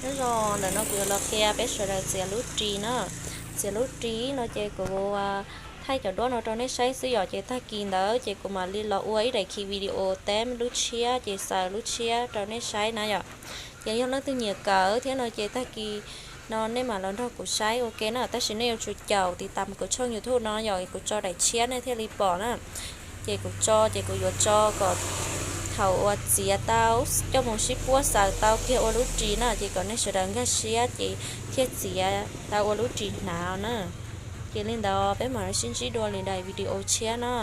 Nyob zoo, ntawm no kuv yuav los qhia peb sawv daws txiav lub ris na. Txiav lub ris no ces kuv thaij cov duab no rau nej saib xwb yom, ces tag kis ntawd ces kuv mam li los ua ib daim khi video teb lub tshiab ces xaws lub tshiab rau nej saib na yom. Ces yog leej twg nyiam kawm thiab no ces tag kis no nej mam los nrog kuv saib ua ke na, tab sis nej yuav tsum caum tiv tam kuv tshooj YouTube no yom, kuv tso daim tshiab nej thiaj li pom na. Ces kuv tso ces kuv yuav tso kom thaum uas txiav tau coj mus sib puab xaws tau kiag ua lub ris na, ces kom nej sawv daws nkag siab ces thiaj txiav tau ua lub ris hnav na. Ces li ntawd peb mam sib ntsib dua li daim video tshiab na.